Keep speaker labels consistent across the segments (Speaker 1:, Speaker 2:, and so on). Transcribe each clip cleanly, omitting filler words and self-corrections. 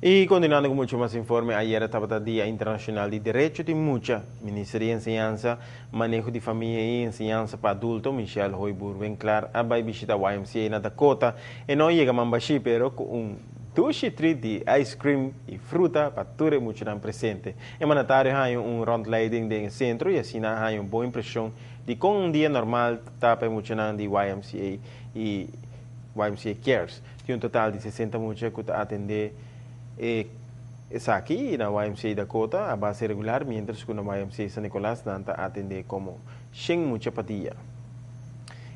Speaker 1: Y continuando cu mucho mas informe, ayera tabata Dia Internacional di Derecho di Mucha. Minister di Enseñansa, Maneho di Famia y Enseñansa pa Adulto, Michelle Hooyboer-Winklaar, a bay bishita YMCA na Dakota. E no a yega man bashi, pero cu un dushi treat di ice cream y fruta pa tur e muchanan presente. E mandatario a haya un rondleiding den e centro y asina a haya un bon impresion di con un dia normal ta pa e muchanan di YMCA y YMCA Cares. Tin un total di 60 mucha cu ta atende e esaki na YMCA Dakota a base regular, mientras cu na YMCA San Nicolas nan ta atende como 100 mucha pa dia.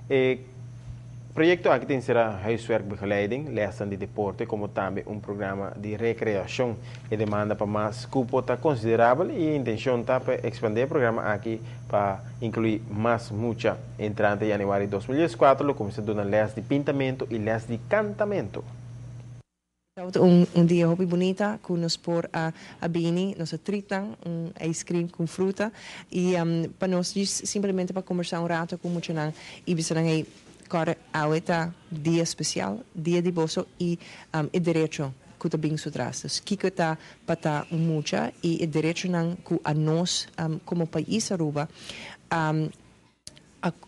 Speaker 1: E proyecto aki ta encera huiswerkbegeleiding, lessen di deporte, como tambe un programa di recreacion. E demanda pa mas cupo ta considerabel y e intencion ta pa expande e programa aki pa inclui mas mucha. Entrante januari 2014 lo cuminsa duna les di pintamento y les di cantamento.
Speaker 2: Un dia hopi bunita cu nos por a bini, nos a treat nan, un ice cream cu fruta y pa nos simplemente pa conversa un rato cu muchanan y bisa nan: "Hey, core, awe ta dia special, dia di boso y e derecho cu ta bin su tras. Dus kico ta pa ta un mucha y e derechonan cu a nos como pais Aruba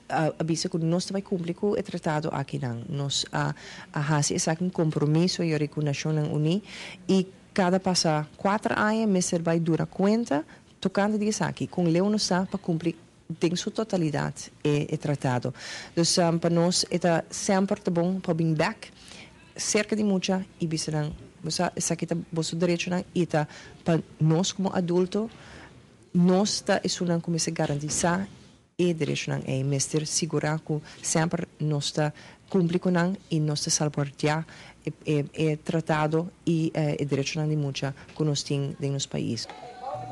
Speaker 2: a bisa cu nos ta bay cumpli cu e tratado aki nan. Nos a haci esaki un compromiso y cu Nacionnan Uni y cada pasa 4 aña mester bay duna cuenta tocante di esaki, con leu nos ta pa cumpli den su totalidad e tratado. Dus pa nos ta semper ta bon pa bin back cerca di mucha y bisa nan: 'Esaki ta boso derechonan y ta pa nos como adulto, nos ta esunnan cuminsa garantisa e derechonan y mester sigura cu semper nos ta cumpli cu nan y nos ta salvaguardia e tratado y e derechonan di mucha cu nos tin den nos pais."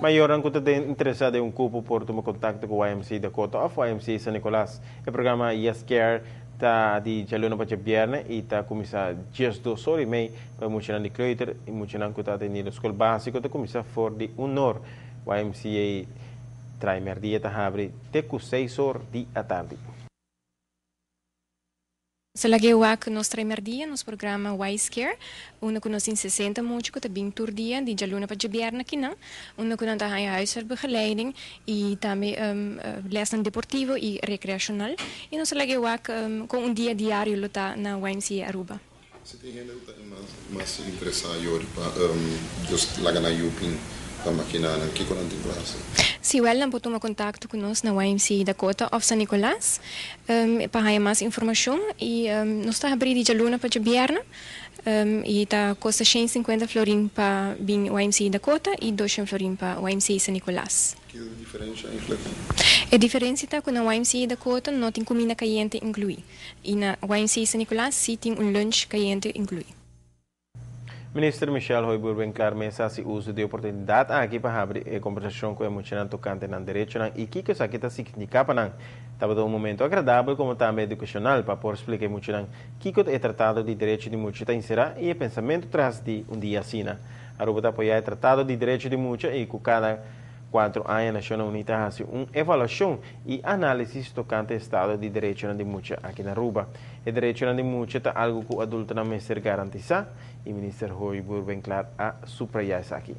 Speaker 1: Mayornan cu ta interesa den un cupo por tuma contacto cu YMCA Dakota of YMCA San Nicolas. E programa Yes Care ta di dialuna pa diabierna y ta cuminsa 12:30 pa muchanan di kleuter y muchanan cu ta atendiendo scol basico ta cuminsa for di 1 or. YMCA Traimerdia ta habri te cu 6 or di atardi.
Speaker 3: Lag'e wak nos Traimerdia, nos programa Wise Care, unda cu nos tin 60 mucha cu ta bin tur dia, di dialuna pa diabierna akinan, unda cu nan ta haya huiswerkbegeleiding y tambe lesnan deportivo y recreacional. Y nos lag'e wak con un dia diario lo ta na YMCA Aruba.
Speaker 4: Si tin hende mas interesa pa just laga nan yiu bin pa makina, kico nan tin pa haci?
Speaker 3: Si, wel, nan por tuma contacto cu nos na YMCA Dakota of San Nicolas pa haya mas informacion y nos ta habri di dialuna pa diabierna y ta costa 150 florin pa bin YMCA Dakota y 200 florin pa YMCA San Nicolas.
Speaker 4: Kico ta e diferencia eigenlijk?
Speaker 3: E diferencia ta cu na YMCA Dakota no tin cuminda cayente inclui y na YMCA San Nicolas si tin un lunch cayente inclui.
Speaker 1: Minister Michelle Hooyboer-Winklaar mes a haci uso di e oportunidad aki pa habri e conversacion cu e muchanan tocante nan derechonan y kico esaki ta significa pa nan. Tabata un momento agradabel como tambe educacional pa por splica e muchanan kico e Tratado di Derecho di Mucha ta encera y e pensamento tras di un dia asina. Aruba ta apoya e Tratado di Derecho di Mucha y cu cada 4 aña Nacionnan Uni ta haci un evaluacion y analisis tocante estado di derecho di mucha aki na Aruba. E derecho di mucha ta algo cu adultonan mester garantisa y Minister Hooyboer-Winklaar a subraya esaki.